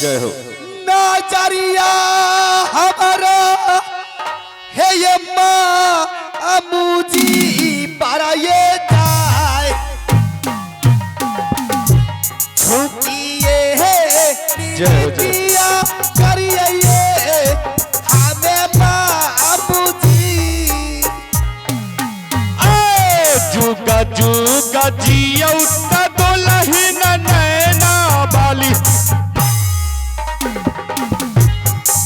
जय हो। नजरिया हमारा हे ये माँ अमूजी पारा ये जाए झुकिए है जय हो, जय हो। नितिया करिए ये हमें बाबूजी। ए जुगा जुगा जियौ त दुलहिन नैना बाली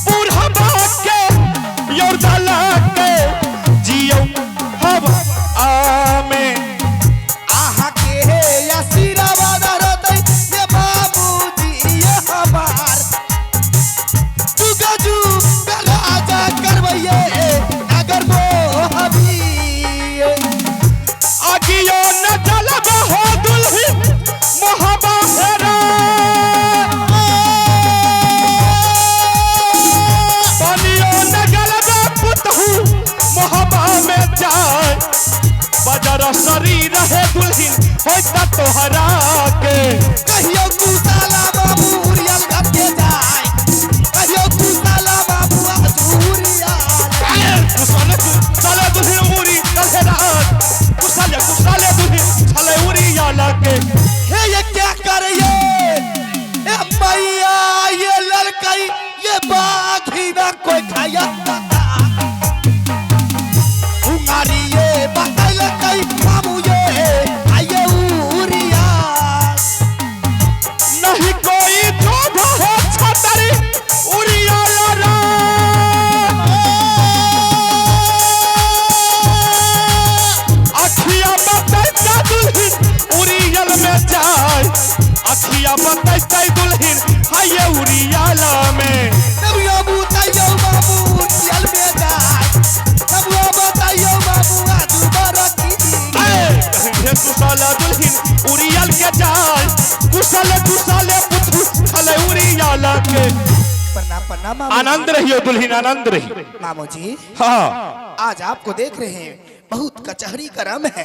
बुढ़वा के यौदला के जियौ हब आमे। आहा के हे आशीर्वाद रहतै ये बाबूजी ये हमार जुगा जुग राजा करवैये अगर मोहबी। आगियो न जलब हो दुलहिन मोहबा हेरा पानियो न गलब पुतहु मोहबा में जाए बजर शरीर है दुलहिन होता तोहरा के। कहियो कुसाला बाबू उड़ियल घर के जाए कहियो कुसाला बाबू उड़ियल। कुसाले कुसाले दुलहिन उड़ी कहे रात कुसाले कुसाले दुलहिन छले उड़ी आला के। हे ये क्या करे ये ए मैया ये लड़कई ये बाघी ना कोई खाया उंगारी ये बताई लड़कई बाबू ये आये उड़िया। नहीं कोई जोधा हो छतरी उड़ियाला रा। अखिया बतैता दुल्हन उड़ियल में जाए अखिया बतैता दुल्हन हाये उड़ियाला में। नबियो बताइयो बाबू उड़ियल में जाए नबियो बताइयो बाबू आजू बरकी। ए कुसाला दुल्हन उड़ियल के जाए कुशल कुशाले पुत्र छले उड़ियाला के। प्रणाम प्रणाम मामू। आनंद रहियो दुल्हन आनंद रही। मामू जी हाँ आज आपको देख रहे हैं बहुत कचहरी करम है,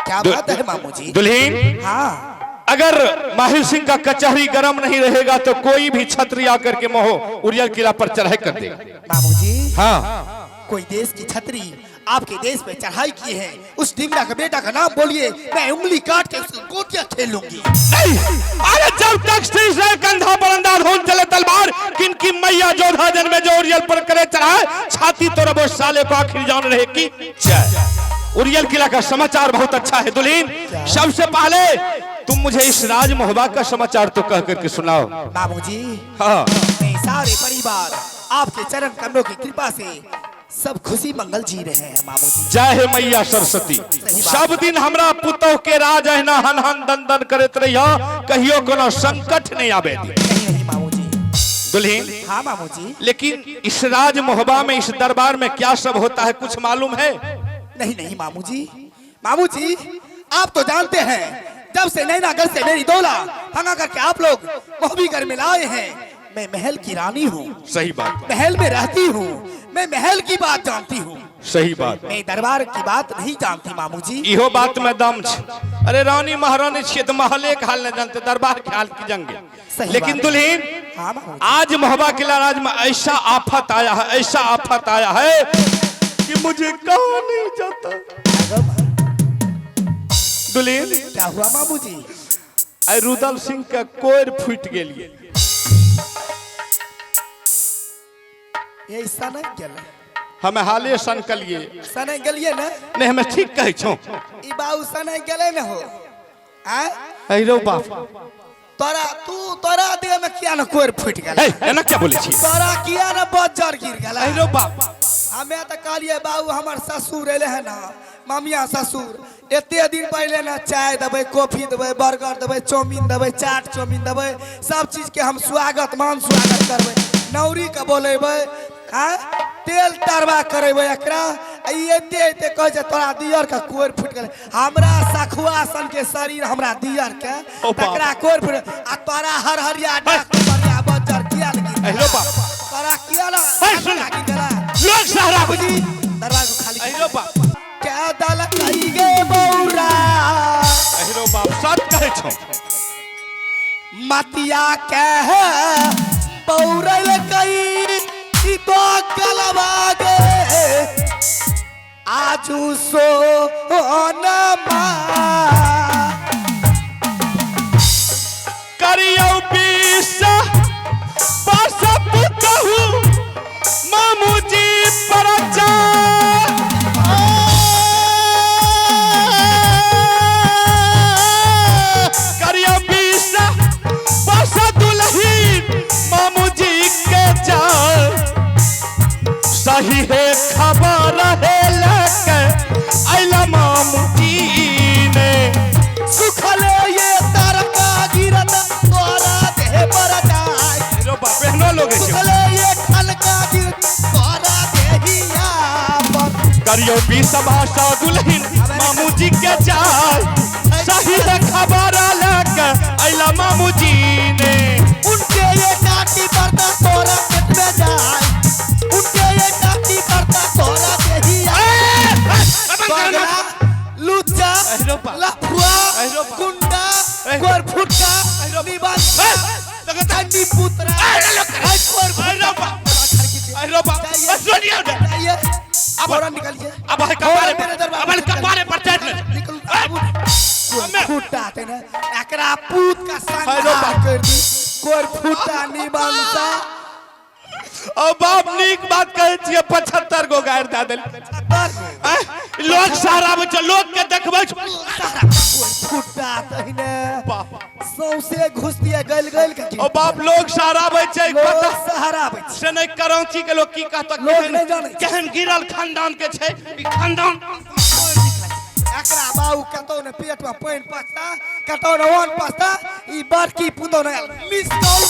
क्या बात है मामू जी? दुल्हन हाँ अगर माहिर सिंह का कचहरी गरम नहीं रहेगा तो कोई भी छतरी आकर के मोह उड़ियल किला पर चढ़ाई कर देगा। मामू जी हाँ कोई देश की छतरी आपके देश पे चढ़ाई की है, उस डिंगरा का बेटा का नाम बोलिए, मैं उंगली काट के उसको गोटियां खेल लूंगी। नहीं अरे जब तक श्री से कंधा पर अंधाधुन चले तलवार किनकी मैया जोधा जन में जो उड़ियल पर करे चढ़ाए छाती तो रबो साले को आखिर जान रहे की जय। उड़ियल किला का समाचार बहुत अच्छा है दुल्हन। सबसे पहले तुम मुझे इस राज मोहबा का समाचार तो कह करके सुनाओ। मामू जी हाँ मैं सारे परिवार आपके चरण कमलों की कृपा से सब खुशी मंगल जी रहे हैं मामू जी। जय हे मैया सरस्वती। सब दिन हमरा पुतोह के राज अहिना हन हन दन दन करत रहियो कहियो कोनो संकट नहीं आबे दी। नहीं नहीं मामू जी। दुल्हन हाँ मामू जी। लेकिन इस राज मोहबा में इस दरबार में क्या सब होता है कुछ मालूम है? नहीं नहीं मामू जी। मामू जी आप तो जानते हैं जब से नैनागढ़ से मेरी दौला भंगा करके आप लोग मोहबीगढ़ में लाए हैं, मैं महल की रानी हूँ, सही बात महल में रहती हूँ, मैं महल की बात जानती हूँ, सही बात। मैं दरबार की बात नहीं जानती मामू जी। इहो बात में दम छ। अरे रानी महारानी छियै तो महले के हाल नहीं जानते दरबार के हाल की जंगे। सही लेकिन बात। दुल्हन हाँ मामू जी। आज महोबा किला राज में ऐसा आफत आया है ऐसा आफत आया है कि मुझे कहा नहीं जाता। दुल्हन क्या हुआ मामू जी? आई रुदल सिंह के कोर फूट गेलिए। ये सनक गेलै। हमें हाले सनकलिए। सनक गेलिए ना? नहीं हमें ठीक कहै छौ। ई बाबू सनक गेलै ना हो आय? अरे बाप तोरा तू तोरा देह में किया ना कोर फूट गेलै? हे एना क्या बोलै छी? तोरा किया ना बज्जर गिर गेलै? अरे बाप हमें तो कहलिए बाबू हमर ससुर एले है ना मामिया ससुर एते दिन पहले ना चाय देबै कॉफी देबै बर्गर देबै चाउमीन देबै चाट चाउमीन देबै सब चीज के हम स्वागत मान स्वागत करबै नौरी के बोलेबै आँय तेल तरवा करेबै एकरा आ ई एते एते कहै छै तोरा दियर के कोर फूटि गेलै। हमरा सखुआ सन के शरीर हमरा दियर के ओ बाप। तकरा कोर फूट आ तोरा हरहरिया डाक बढ़िया बज्जर किया ने गिर अहिरो बाप। तोरा किया ना हे, सुन। गिर गेलै। लोग सहरा बाबूजी दरबार को खाली अहिरो बाप क्या दल कई गे बौरा अहिरो बाप सच कहै छौ। मतिया के बौरल कई ई तो गलवा गे आजू सो नमा। करियौ बीस बस पुतहु मामूजी पर करियौ 20 बस दुलही मामूजी के जा सही है खबर है लेके अइला मामूजी ने। सुखले ये तरका गिरत तोरा देह पर जाय। रो बाप, एहनो लोग है। सुखले ये ठनका गिरत तोरा देहिया पर। करियो 20 भाषा दुल्हन मामूजी के जाय सही है खबर लेके अइला मामूजी ने। उनके ये टाटी परदा तोरा पेट में जाय, उनके ये टाटी परदा तोरा देहिया। बगला लुच्चा लफुआ गुंडा गोरफुटा निबंधा चंडी पुत्रा निकलिए। अब है कपारे पर, अब है कपारे पर चढ़ ले। निकल फुटा ते ने एकरा पूत का संहार कर दी कोर फुटा निबंधा। ओ बाप नीक बात कहै छियै, 75 गो गारि दए देल। लोग सारा बच्चा लोग के देखबै फुटा तहिने सौंसे घुस दिए गल गल के। ओ बाप लोग सारा बच्चा लोग सहारा बच्चा से नहीं कराची के लोग की कहता लोग नहीं जाने केहन गिरल खानदान के छै ई खानदान। एकरा बाऊ कतौ ने पेट में पानि पचता कतौ ने अन्न पचता ई बड़की पुतौ ने मिस कॉल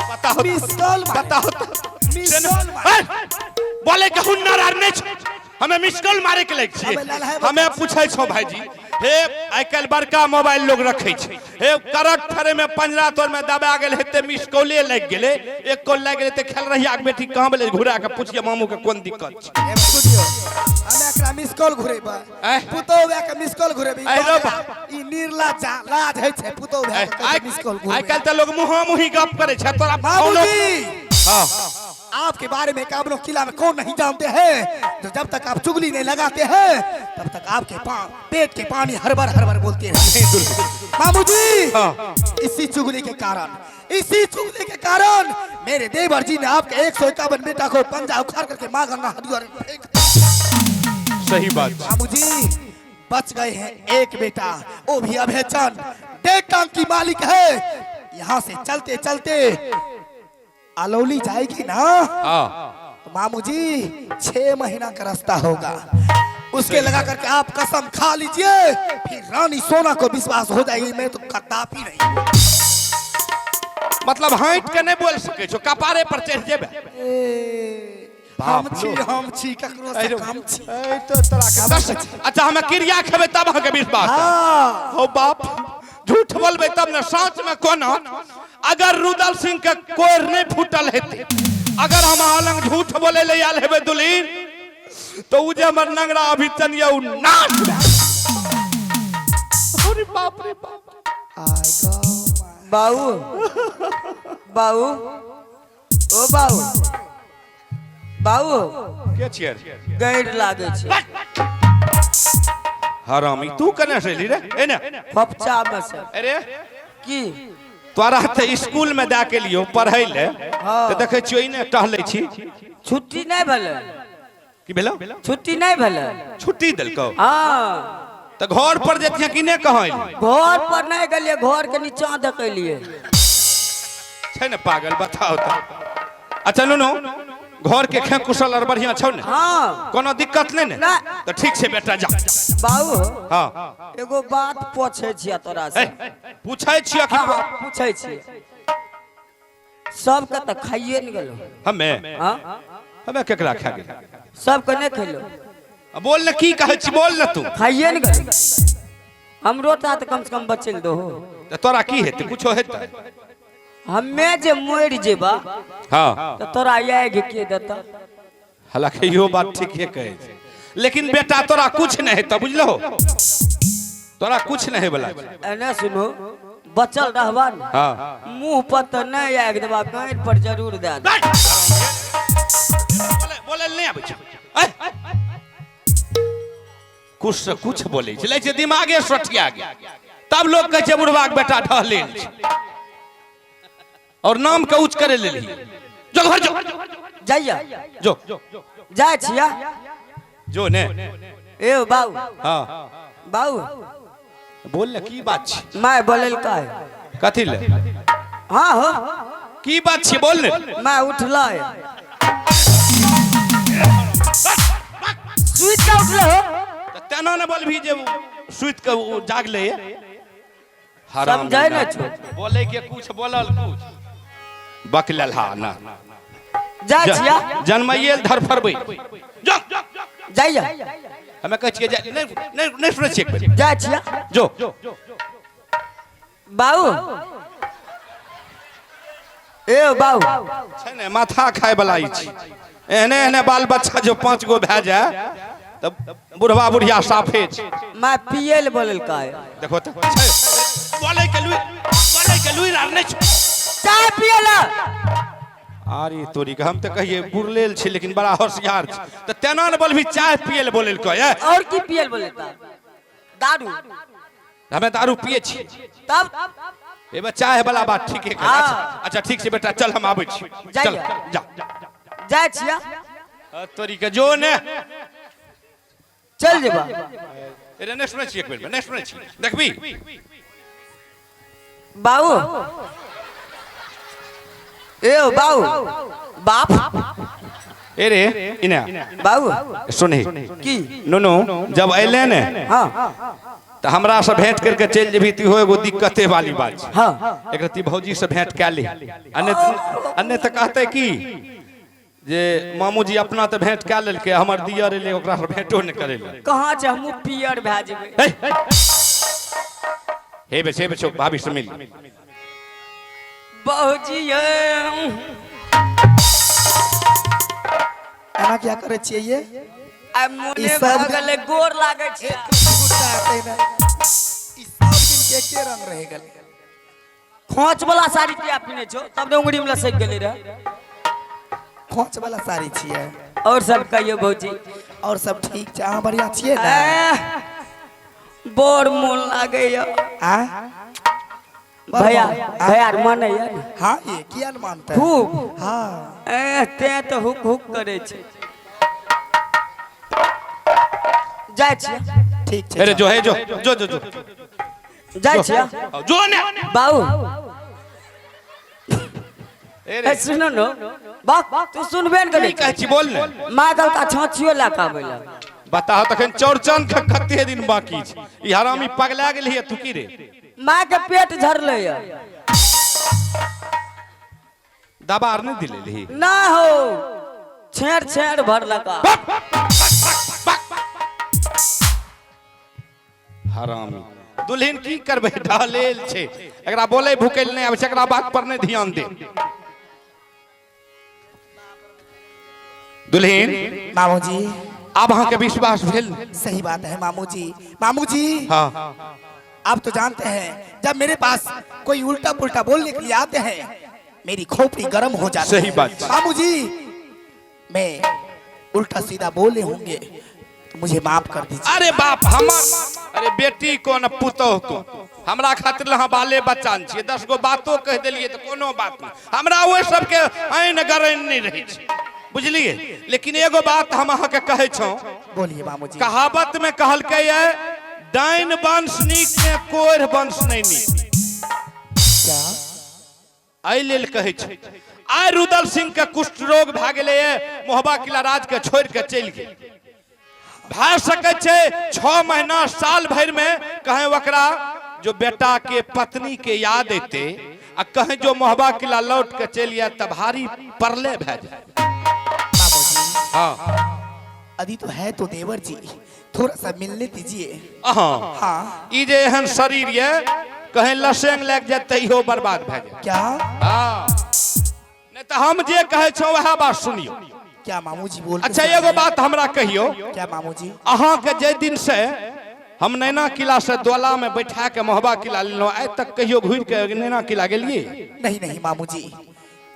बताओ मिस कॉल बताओ मिस कॉल बोले के हुनर आर नहीं छै, हमें मिस कॉल मारे के लग छियै। हमें पूछै छौ भाईजी, हे आइ काल्हि बड़का मोबाइल लोग रखै छै, हे करट फरे में पंजरा तोर में दबा गेल हेतै मिस कॉले लागि गेलै, एक कॉल लागि गेलै तऽ खेल रहिया के बेटी कहाँ भेलै घुरा के पूछिए मामू के कोन दिक्कत छै। सुनियो हमें एकरा मिस कॉल घुरेबै पुतौ भए के मिस कॉल घुरेबै ई निर्लज्जा लाज होइ छै पुतौ भए के मिस कॉल घुरेबै। आइ काल्हि तऽ लोग मुँहा मुँही गप करै छै तोरा बाबूजी। हाँ आपके बारे में काबलो किला में कौन नहीं जानते हैं, तो जब तक आप चुगली नहीं लगाते हैं तब तक आपके पेट के पानी हरबर हरबर बोलते हैं। मामूजी हाँ। इसी चुगली के कारण, इसी चुगली के कारण मेरे देवर जी ने आपके 151 बेटा को पंजा उखाड़ करके माँ गंगा हरिद्वार। सही बात। मामूजी बच गए हैं एक बेटा, वो भी अभयचंद 1.5 टांग की मालिक है। यहाँ से चलते चलते अलौली जाएगी ना तो मामूजी 6 महीना का रास्ता होगा, उसके लगा करके आप कसम खा लीजिए, फिर रानी सोना को विश्वास हो जाएगी मैं तो कदापि नहीं। मतलब हाइट के नहीं बोल सके छो, कपारे पर चढ़ जेबे। हम छी हम छी ककरो से कम छी। तो तोरा के अच्छा हमें क्रिया खेबे तब अहाँके विश्वास। हो बाप झूठ बोलबे तब ने साँच में कोना। अगर रुदल सिंह के कोर नहीं फूटल हेतै, अगर हम अहाँ लग झूठ बोले ले आयल हेबै दुल्हीन, तो उ जे हमर नंगरा अभी चनिया उ नाश भए। अरे बाप रे बाप। बाबू बाबू ओ बाबू बाबू के छियै? गैर लागे छै। हरामी तू कने से एली रे? ए ने फपचा में से। अरे की तोरा तऽ स्कूल में दए के लियो पढ़ै ले हाँ। तऽ देखै छियो इने टहलै छी। छुट्टी नहीं भेलै। की भेलौ? छुट्टी नहीं भेलै। छुट्टी देलकौ? हाँ। तऽ घर पर जेतिहे कि नहि कहाँ एली? घर पर नहीं गेलियै, घर के नीचा देखेलियै। छै ने पागल, बताओ तऽ। अच्छा नुनू, घर के खे कुशल और बढ़िया छौ ने? हाँ। कोनो दिक्कत नहीं ने? ना। तऽ ठीक छै बेटा जा। बाबू हाँ। एगो बात पूछै छियै तोरा से। पूछै छियै कि? हाँ, पूछै छियै। सबके तऽ खाइए ने गेलो। हमे? हाँ? हमे केकरा खा गेल? सबके नहीं खेलो। बोल ने की कहै छी, बोल ने तू। खाइए ने गेलो। हमरो ता तऽ कम से कम बचल दहो। तऽ तोरा की हेतै? कुछो हेतै? हमे जे मरि जेबा हाँ तऽ तोरा आगि के देता? हालांकि इहो बात ठीके कहै छै, लेकिन बेटा तोरा कुछ नहीं हेतौ, बुझलहो? तोरा कुछ नहीं हेबला छै। एने सुनो, बचल रहबा ने हाँ मुंह पर तऽ नहि आगि देबा गाँड़ पर जरूर दए दे बोले बोले नहि आबै छै ऐ! कुछ से कुछ बोले छै लै छै दिमागे सठिया गेल तब लोग कहै छै बुढ़वा के बेटा ढहलेल छै और नाम के ऊंच करे लेली जो घर जो जाइया जो जाइ छिया जो ने ए बाबू हाँ बाबू बोल ने की बात छै माय बोलल का है कथी ले हाँ हो की बात छै बोल ने माय उठलै सुति के उठले हो तऽ तेना ने बोलबी जे सुति के ओ जाग ले हराम समझै ने छौ। बोले के कुछ बोलल कुछ बकलल हा ना जाइ छिया जन्मैये धरफरबै जो जाइया हमे कहै छियै नहि नहि नहि सुनै छियै एक बेर जाइ छिया जो बाबू ए बाबू छै ने माथा खाय वाला ई छै एहने एहने बाल बच्चा जो पांच गो भए जाय तऽ बुढ़वा बुढ़िया साफे छै माय पिए ले बोलल का है देखो तऽ छै बोलै के लुइ बोलै के लुइ आर नहि छै चाय पिए ला अरे तोरी के हम तऽ कहिए बुरलेल छै लेकिन बड़ा होशियार छै तऽ तेना ने बोलबी चाय पिए ले बोलल कहे और की पिए ले बोलता दारू हमे दारू पिए छी तब एबे चाय वाला बात ठीके कहै हाँ। अच्छा अच्छा ठीक छै बेटा चल हम आबै छी चल जाइए। जा जाइ छिया तोरी के जो ने चल जेबा अरे नहि सुनै छी एक बेर नहि सुनै छी देखबी बाबू ए बाबू बाप ए रे इने बाबू सुनही की नुनू जब अयले ने हाँ तऽ हमरा से भेंट करके चलि जेबही तऽ इहो एगो दिक्कते वाली बात छै हाँ एक रत्ती भौजी से भेंट कए ले अन्य तऽ कहते की जे मामूजी अपना तऽ भेंट कए लेलकै हमर दियर एलै ओकरा से भेंटो नहि करै लए कहाँ छै हमहूँ पियर भए जेबै हे हे बे हे बे छौ भाभी से मिल बाबूजी ये एना किया करै छियै ये आइ मोने ई सब भऽ गेलै गोर लागै छै गुस्सा हेतै ने ई सब दिन के एके रंग रहि गेलै खोच वाला साड़ी किया पिन्है छौ तब ने उंगरी में लसकि गेलै रहे खोच वाला साड़ी छियै और सब कहियौ भौजी और सब ठीक छै अहाँ बढ़िया छियै ने आह, बड़ मोन लागैया आ भैया आ? भैया मानैया ने हाँ ये किया न मानते खूब हाँ एह तें तऽ हुक हुक करै छै जाइ छियै ठीक छै अरे जो है जो जो जो जो जाइ छियै जो ने बाबू ए ए रे सुनो न बाप तू सुनबे ने की करै कहै छी बोल ने माँ कहलका छाँछियो लए कऽ आबै लए बताहो तखन चौरचन के कते दिन बाकी छै ई हरामी पगला गेलही तू की रे माँ के पेट झरलै या दवा आर नहि दिलेलही ना हो छेड़ छेड़ भरलका हरामी दुल्हन की करबै ढहलेल छै एकरा बोलै भुकै लए नहि आबै छै एकरा बात पर नहि ध्यान दे दुल्हन मामू जी आब अहाँके विश्वास भेल सही बात है मामू जी मामू जी हाँ आप तो जानते हैं जब मेरे पास कोई उल्टा पुल्टा बोलने के लिए आते हैं मेरी खोपड़ी गर्म हो जाती सही है बात है। मामू जी मैं उल्टा सीधा बोले होंगे तो मुझे माफ कर दीजिए अरे बाप हमर अरे बेटी कोन पुतोह कोन हमरा खातिर अहाँ बाले बच्चा छियै 10 गो बातो कहि देलियै तऽ कोनो बात नहि हमरा ओहि सबके ऐन गरैन नहि रहै छै बुझलियै लेकिन एगो बात हम अहाँके कहै छौं बोलिए मामू जी कहावत में कहलकै ये डाइन वंश नीक ने कोढ़ वंश नहि नीक क्या एहि लेल कहै छै आइ रुदल सिंह के कुष्ठ रोग भए गेलैए मोहबा किला राज के छोड़ि के चलि गेल भए सकै छै 6 महीना साल भरि में कहीं ओकरा जो बेटा के पत्नी के याद एते आ कहीं जो मोहबा किला लौट के चलि आयत तऽ भारी परले भए जाय मामू जी हाँ अभी तो है तो देवर जी थोड़ा सा मिलने दीजिए हाँ हाँ ई जे एहन शरीर ये कहीं लसेंग लागि जायत तऽ इहो बर्बाद भए जायत क्या हाँ नहि तऽ हम जे कहै छौ वएह बात सुनियौ क्या मामू जी बोल अच्छा एगो बात हमरा कहियौ क्या मामू जी अहाँके जाहि दिन से हम नैना किला से दोला में बैठा के महोबा किला लेलहुँ, आइ तक कहियो घुरि के नैना किला गेलिए? नहीं नहीं मामू जी,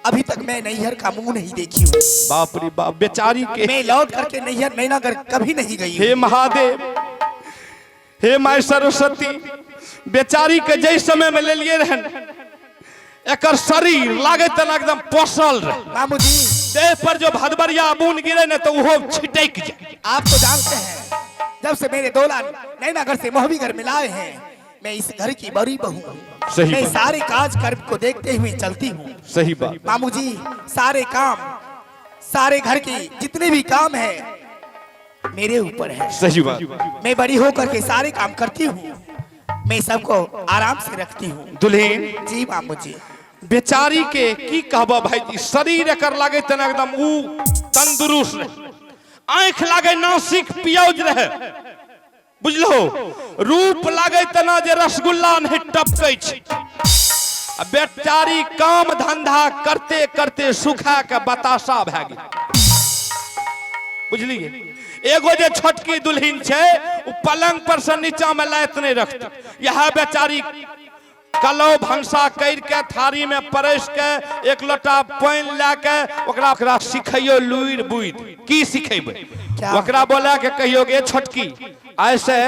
अभी तक मैं नैहर का मुंह नहीं देखी हूँ। बाप रे बाप, बेचारी के मैं लौट करके नैहर नैनागढ़ कभी नहीं गई। हे महादेव, हे my Saraswati, बेचारी के जै समय में लेलिए रहन, एकर शरीर लागे तना एकदम पोसल रहे। मामू जी, देह पर जो भदबरिया बून गिरे ने तो वो छिटक जाए। आप तो जानते हैं, जब से मेरे दोला नैनागढ़ से मोहबीगढ़ में लाए हैं, मैं इस घर की बड़ी बहू हूँ। सही मैं बात। सारे काज कर्म को देखते हुए चलती हूँ। सही बात। मामू जी, सारे काम, सारे घर के जितने भी काम है मेरे ऊपर है। सही बात। मैं बड़ी होकर के सारे काम करती हूँ, मैं सबको आराम से रखती हूँ। दुल्हीन। जी मामू जी। बेचारी के की कहबा भाई जी, शरीर एकर लागे तना एकदम ऊ तंदुरुस्त रहे, आँख लागे नासिक पियौज रहे, बुझलो, रूप लागे तना जे रसगुल्ला नहीं टपकै छै। आ बेचारी काम धंधा करते करते सुखा के बताशा भए गेल, बुझलिए। एगो जे छोटकी दुल्हन छै, उ पलंग पर से नीचा में लात नहीं रखते। यह बेचारी कलौ भनसा कर के थारी में परस के एक लोटा पानि लए के ओकरा ओकरा सिखैयो लुरि बुद्धि। की सिखेबै? क्या? ओकरा बोला के कहियो गे छोटकी, ऐसे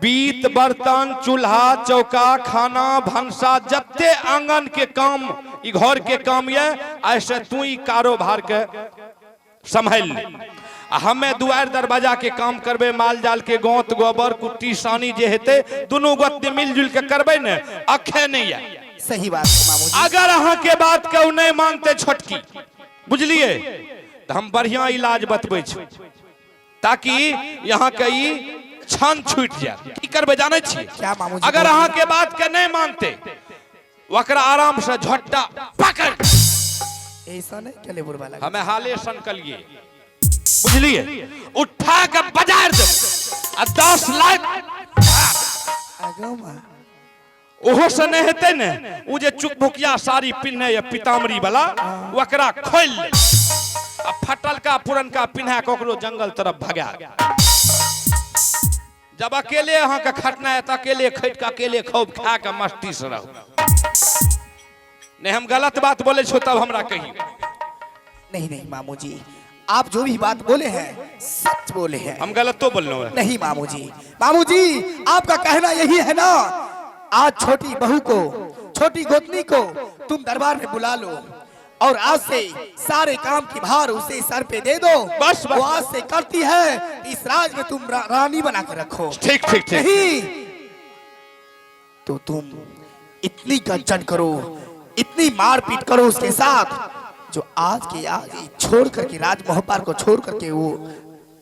बीत बर्तन चूल्हा चौका खाना भनसा जते आंगन के काम ई घर के काम ये, ऐसे तू ई कारोबार के संभाल ले, आ हमें दुआर दरवाजा के काम करबे, माल जाल के गोंत गोबर कुट्टी सानी जे हेते दुनू गोत मिलजुल के करबे ने, अखे नहीं है। सही बात है मामू जी। अगर अहाँ के बात के उ नहीं मानते छोटकी, बुझलिए, तो हम बढ़िया इलाज बतबै छी ताकि यहाँ के ई क्षण छूट जाए। की करबै जानै छी? क्या मामू जी? अगर अहाँ के बात के नहीं मानते, ओकरा आराम से झट्टा पकड़। ऐसा नहीं चले बुरबा लगे। हमें हाले संकलिए, बुझलिए, उठा के बाजार दे आ 10 लाख आगो माँ। ओहो से नहीं हेतै ने, उ जे चुकभुकिया साड़ी पिन्है या पीताम्बरी वाला, ओकरा खोलि ले आ फटलका पुरनका पिन्हा के ओकरो जंगल तरफ भगा दे। जब अकेले अहाँ के खटना है तो अकेले खटि के अकेले खूब खा के मस्ती से रहू। नहीं हम गलत बात बोले छो तब हमरा कहियो। नहीं नहीं मामू जी, आप जो भी बात बोले हैं सच बोले हैं। हम गलत तो बोलना है। नहीं मामू जी, मामू जी आपका कहना यही है ना, आज छोटी बहू को, छोटी गोतनी को तुम दरबार में बुला लो और आज से सारे काम की भार उसे सर पे दे दो। बस, बस। वो आज से करती है, इस राज में तुम रानी बना के रखो। ठीक ठीक ठीक। नहीं तो तुम इतनी गर्जन करो, इतनी मारपीट करो उसके साथ, जो आज के आज ही छोड़ करके राजमोहपार को छोड़ करके वो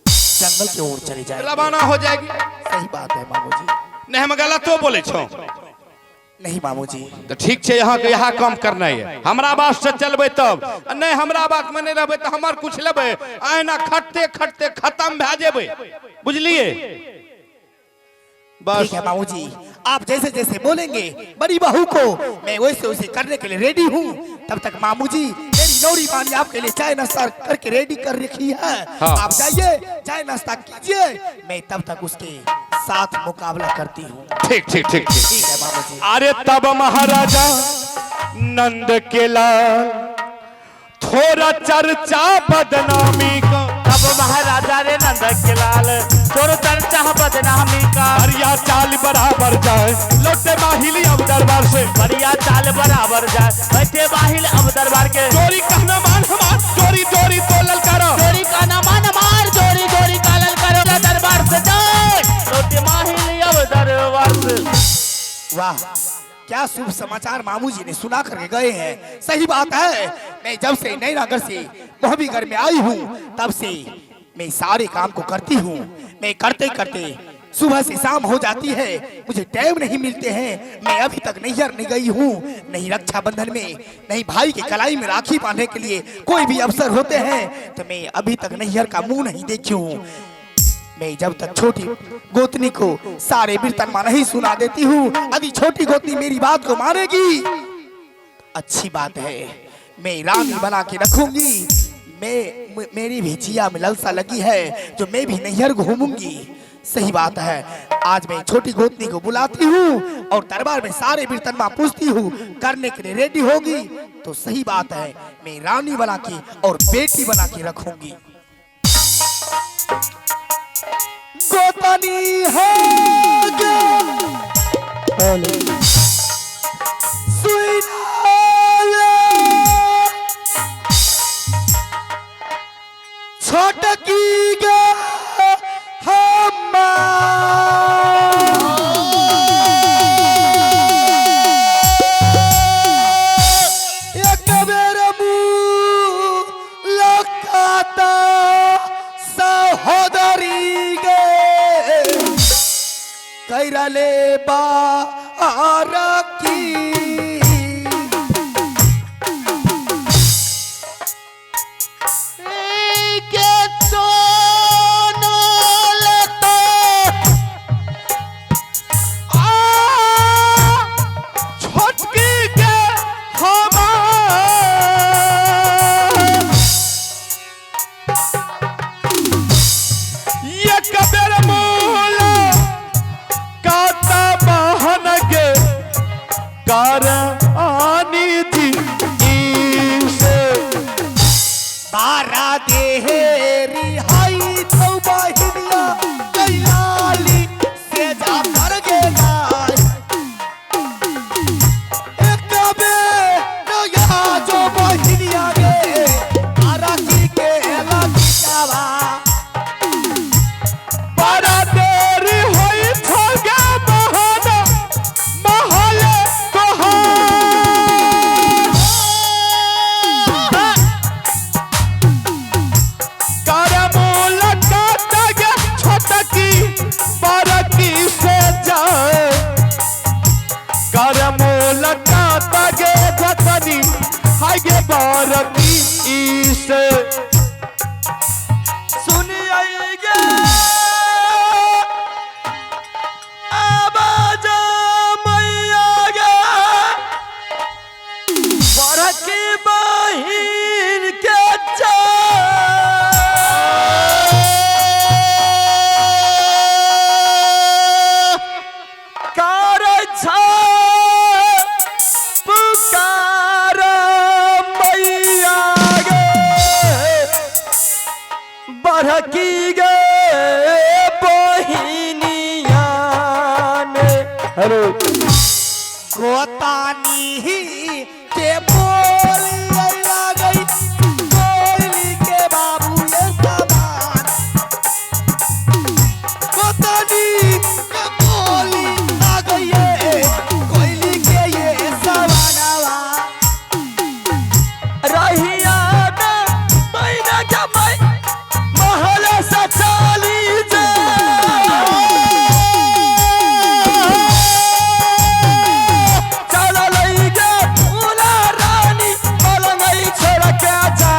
जंगल की ओर चले जाए। रवाना हो जाएगी। सही बात है मामू जी। नहीं हम गलतो बोले छो। नहीं मामू जी। तो ठीक छै, यहाँ के यहाँ काम करना है, हमरा बात से चलबै तब, आ नहीं हमरा बात में नहीं रहबै तो हमर कुछ लेबै, आना खटते खटते खत्म भए जेबै, बुझलिए। बस ठीक है मामू जी, आप जैसे जैसे बोलेंगे बड़ी बहू को मैं वैसे वैसे करने के लिए रेडी हूँ। तब तक मामू जी मेरी नौरी पानी आपके लिए चाय नाश्ता करके रेडी कर रखी है। हाँ। आप जाइए चाय नाश्ता कीजिए, मैं तब तक उसके साथ मुकाबला करती हूँ। ठीक ठीक ठीक ठीक। ठीक है मामू जी। अरे तब महाराजा नंद के लाल थोड़ा चर्चा बदनामी का। तब महाराजा रे नंद के लाल थोड़ा चर्चा बदनामी का। हरिया चाल बराबर जाए लौटे माहिली अब दरबार से। बढ़िया चाल बराबर जाए बैठे माहिल अब दरबार के। चोरी कहना मान हमार चोरी चोरी तो ललकारो। चोरी कहना मान हमार चोरी चोरी का ललकारो दरबार से जाए लौटे माहिल अब दरबार से। वाह क्या शुभ समाचार मामू जी ने सुना करके गए हैं। सही बात है, मैं जब से नैनागढ़ से मोहबीगढ़ में आई हूँ तब से मैं सारे काम को करती हूँ। मैं करते करते सुबह से शाम हो जाती है, मुझे टाइम नहीं मिलते हैं। मैं अभी तक नैहर नहीं गई हूँ, नहीं रक्षाबंधन में, नहीं भाई के कलाई में राखी बांधने के लिए कोई भी अवसर होते हैं तो मैं अभी तक नैहर का मुंह नहीं देखी हूँ। मैं जब तक छोटी गोतनी को सारे बर्तन मां नहीं सुना देती हूँ, यदि छोटी गोतनी मेरी बात को मानेगी अच्छी बात है, मैं रानी बना के रखूंगी। मैं मेरी भी जिया में ललसा लगी है जो मैं भी नैहर घूमूंगी। सही बात है, आज मैं छोटी गोतनी को बुलाती हूँ और दरबार में सारे वीरतनमा पूछती हूँ, करने के लिए रेडी होगी तो सही बात है, मैं रानी बना के और बेटी बना के रखूंगी। गोतनी है छोटकी गे एक बेर मुलाकात सहोदरी गे कैरले बारकी के सोनो लेता आ छोटकी के हमार ये कबीर मूला काता बहन के कर आनी थी ईसे बारा देहेरी हाई तो बहिनिया कैलाली से जा पर गे गाय एक बेर या जो बहिनिया गे बारा की के लगिटावा बड़ा देरी होई थोगे बहन महल कोहार करमूल काटगे छोटकी बरकी से जाए करमूल काटगे जतनी हागे बरकी से सुनिएगे आवाज मैया गे बड़की बहिन के कार पुकार मैया गे बड़की गे बहिनिया ने हेलो गोतानी के बोली लागई कोयली के बाबू ये समान गोतानी के बोली लागई ये कोयली के ये समानवा रहिया में मैना के मै महल से चली जा चल लई गे फूला रानी पलंगई छोड़ के जा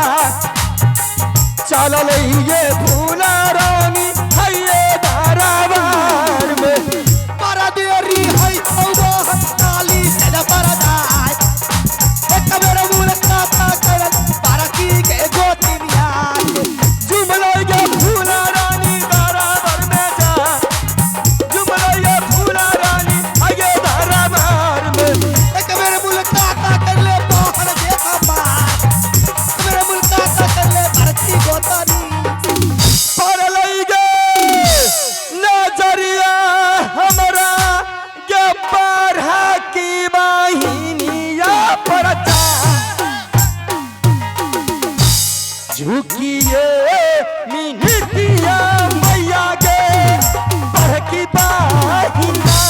चल लई गे फूला रानी हइये धारावार में परदेरी है औ ताली से न परदाय एक बेर मुलाकात करल पारकी के गोतिनिया जुमलो ये फूला रानी बराबर में जा जुमलो ये फूला रानी आगे बराबर में एक बेर मुलाकात कर ले बाहर जे हमार एक बेर मुलाकात कर ले पारकी गोतनी पर लई गे नजरिया हमरा के पढ़ा की बहिनिया पर जा झुकिए मिनतिया मैया के पढ़ की बहिना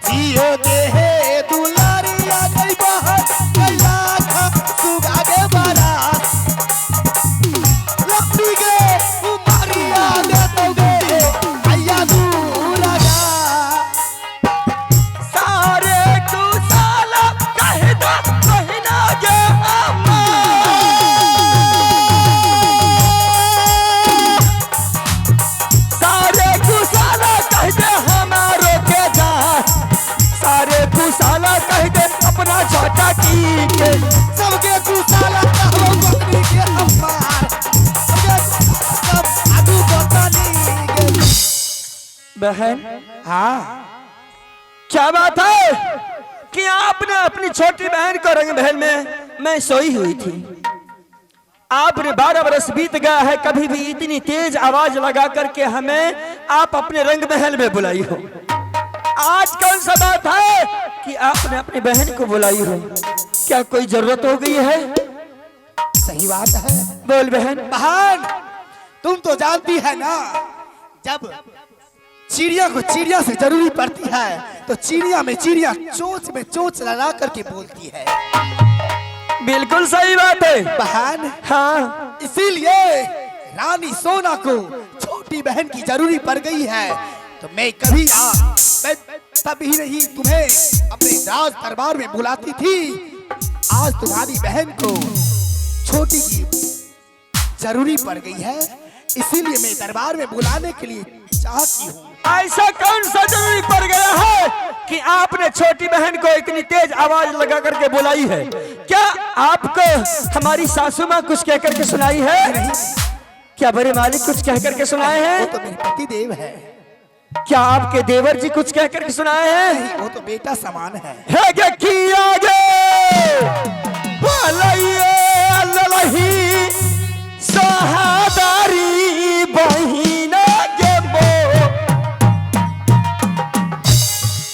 जियो देहे दुलारिया गई बाहर कैला खा सुगा गे बारात लपटी गे उमारिया दे तो गे आया दूरा गा सारे कुसाला कह दो बहिना गे अम्मा सारे कुसाला कह दे हमारो के जा सारे कुसाला कह दे अपना छोटा की के सबके कुसाला कहबो गोतनी के हमार सबके सब आदू गोतनी के बहन, हाँ। क्या बात है कि आपने अपनी छोटी बहन को रंगमहल में मैं सोई हुई थी, आपने 12 बरस बीत गया है, कभी भी इतनी तेज आवाज लगा करके हमें आप अपने रंगमहल में बुलाई हो। आज कौन सा बात है कि आपने अपनी बहन को बुलाई हो? क्या कोई जरूरत हो गई है? सही बात है। बोल बहन। बहन, तुम तो जानती है ना, जब चिड़िया को चिड़िया से जरूरी पड़ती है तो चिड़िया में चिड़िया चोंच में चोंच लड़ा करके बोलती है। बिल्कुल सही बात है बहन। हाँ। इसीलिए रानी सोना को छोटी बहन की जरूरी पड़ गई है, तो मैं कभी मैं तभी नहीं तुम्हें अपने राज दरबार में बुलाती थी। आज तुम्हारी बहन को छोटी की जरूरी पड़ गई है, इसीलिए मैं दरबार में बुलाने के लिए चाहती हूँ। ऐसा कौन सा जरूरी पड़ गया है कि आपने छोटी बहन को इतनी तेज आवाज लगा करके बुलाई है? क्या आपको हमारी सासू माँ कुछ कह करके सुनाई है? क्या बड़े मालिक कुछ कह करके सुनाए वो हैं? तो मेरे पति देव है। क्या आपके देवर जी कुछ कह करके सुनाए हैं? नहीं, वो तो बेटा समान है। है गे किया गे बोलाइए ललही सहादारी बहिना गे मो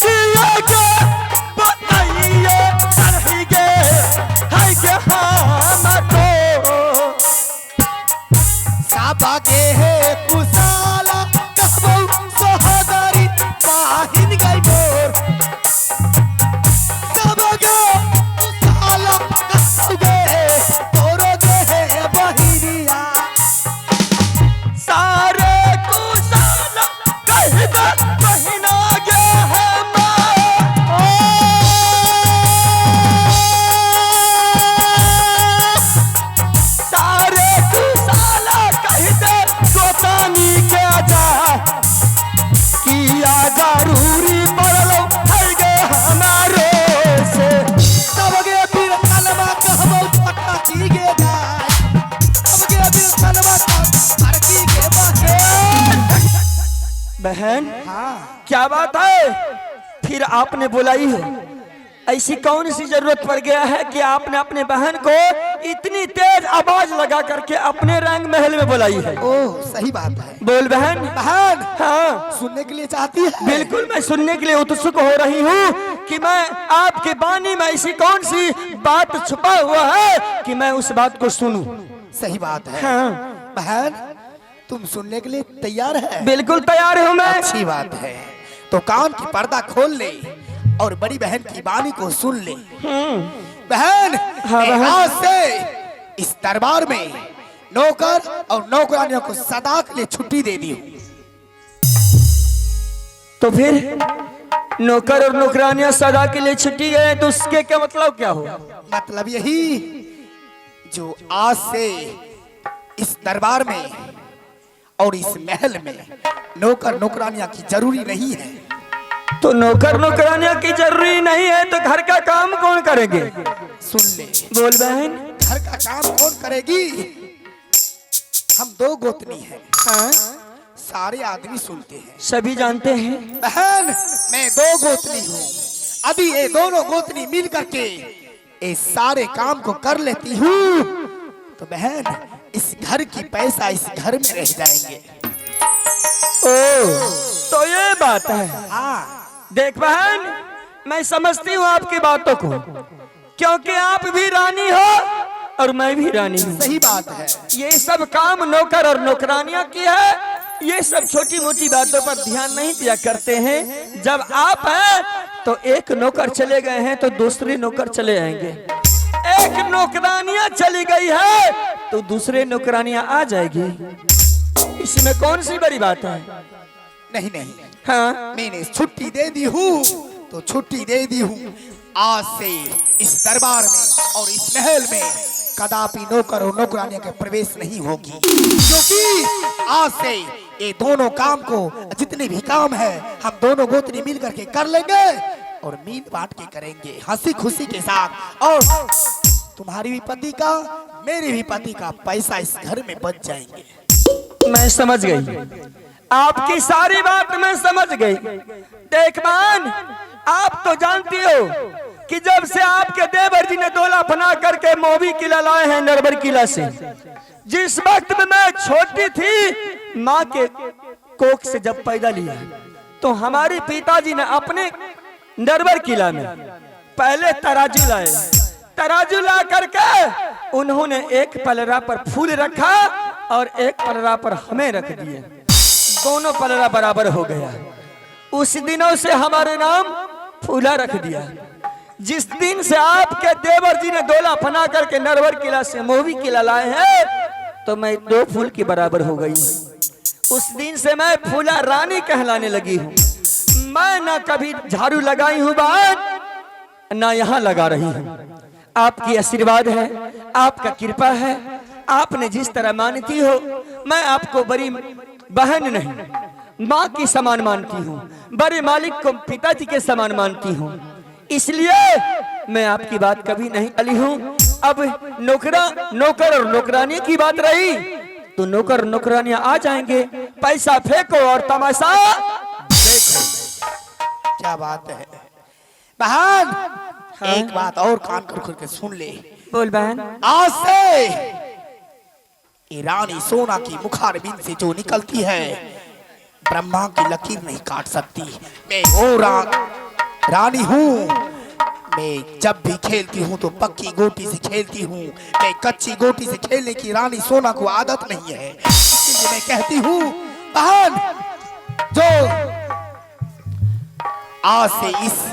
किया गे बताइए सरही गे है गे हम तो साबा के है कुसाला कहबो सोहदारी पाहिन गई मोर। साबा के कुसाला कहबो गे तोरो गे है बहिनिया। सारे कुशाला कह दे बहिना गे हम। सारे कुशाला कह दे गोतानी के जा किया जरूरी पड़लो है गे हमारे से। सब गे बीर कलमा कहबो छोटा की गे जाय। सब गे बीर कलमा कहबो हरकी गे बहे। बहन, हाँ। क्या बात है फिर आपने बुलाई है? ऐसी कौन सी जरूरत पड़ गया है कि आपने अपने बहन को इतनी तेज आवाज लगा करके अपने रंग महल में बुलाई है? ओह, सही बात है। बोल बहन। बहन, हाँ। सुनने के लिए चाहती है? बिल्कुल, मैं सुनने के लिए उत्सुक हो रही हूँ कि मैं आपके बानी में ऐसी कौन सी बात छुपा हुआ है कि मैं उस बात को सुनूं। सही बात है। हाँ। बहन, तुम सुनने के लिए तैयार है? बिल्कुल तैयार हूँ मैं। अच्छी बात है, तो कान की पर्दा खोल ले और बड़ी बहन की वाणी को सुन ले। बहन, हाँ, मैं बहन। आज से इस दरबार में नौकर और नौकरानियों को सदा के लिए छुट्टी दे दी हूँ। तो फिर नौकर और नौकरानियां सदा के लिए छुट्टी गए तो उसके क्या मतलब क्या हो? मतलब यही, जो आज से इस दरबार में और इस महल में नौकर नौकरानियां की जरूरी नहीं है। तो नौकर नौकरानियां की जरूरी नहीं है तो घर का काम कौन करेंगे? सुन ले। बोल बहन। घर का काम कौन करेगी? हम दो गोतनी हैं। हाँ? सारे आदमी सुनते हैं, सभी जानते हैं। बहन, मैं दो गोतनी हूँ। अभी ये दोनों गोतनी मिल करके ये सारे काम को कर लेती हूँ तो बहन, इस घर की पैसा इस घर में रह जाएंगे। ओ, तो ये बात है। हाँ। देख बहन, मैं समझती हूँ आपकी बातों को, क्योंकि आप भी रानी हो और मैं भी रानी हूँ। सही बात है। ये सब काम नौकर और नौकरानियां की है। ये सब छोटी मोटी बातों पर ध्यान नहीं दिया करते हैं। जब आप हैं तो एक नौकर चले गए हैं तो दूसरे नौकर चले आएंगे, एक नौकरानियां चली गई है तो दूसरे नौकरानियां आ जाएगी। इसमें कौन सी बड़ी बात है? नहीं नहीं, हाँ। मैंने छुट्टी दे दी हूँ तो छुट्टी दे दी हूँ। आज से इस दरबार में और इस महल में कदापि नौकर और नौकरानियों के प्रवेश नहीं होगी, क्योंकि आज से ये दोनों काम को, जितने भी काम है, हम दोनों गोतनी मिल करके कर लेंगे और मीन बांट के करेंगे हंसी खुशी के साथ। और तुम्हारी भी पति का, मेरे भी पति का पैसा इस घर में बच जाएंगे। मैं समझ गई। आपकी सारी बात मैं समझ गई। देख बहन, आप तो जानती हो कि जब से आपके देवर जी ने दोला बना करके मोवी किला लाए हैं नरवर किला से, जिस वक्त में मैं छोटी थी, माँ के कोख से जब पैदा लिया, तो हमारे पिताजी ने अपने नरवर किला में पहले तराजू लाए। तराजू ला करके उन्होंने एक पलरा पर फूल रखा और एक पलरा पर हमें रख दिए। दोनों पलरा बराबर हो गया। उस दिनों से हमारे नाम फूला रख दिया। जिस दिन से आपके देवर जी ने दोला फना करके नरवर किला से मोवी किला लाए हैं, तो मैं दो फूल के बराबर हो गई। उस दिन से मैं फूला रानी कहलाने लगी हूँ। मैं ना कभी झाड़ू लगाई हूँ बहन, ना यहाँ लगा रही हूँ। आपकी आशीर्वाद है, आपका कृपा है। आपने जिस तरह मानती हो, मैं आपको बड़ी बहन नहीं, माँ की समान मानती हूँ, बड़े मालिक को पिताजी के समान मानती हूँ। इसलिए मैं आपकी बात कभी नहीं टाली हूँ। अब नौकरा नौकर और नौकरानी की बात रही तो नौकर नौकरानियां आ जाएंगे, पैसा फेंको और तमाशा देखो। क्या बात है बहन। एक बात और कान कर खुल के सुन ले। बोल बहन। आज से ये रानी सोना की मुखारबिंद से जो निकलती है, ब्रह्मा की लकीर नहीं काट सकती। मैं वो रानी हूँ। मैं जब भी खेलती हूँ तो पक्की गोटी से खेलती हूँ। मैं कच्ची गोटी से खेलने की रानी सोना को आदत नहीं है। इसलिए मैं कहती हूँ बहन, जो आज से इस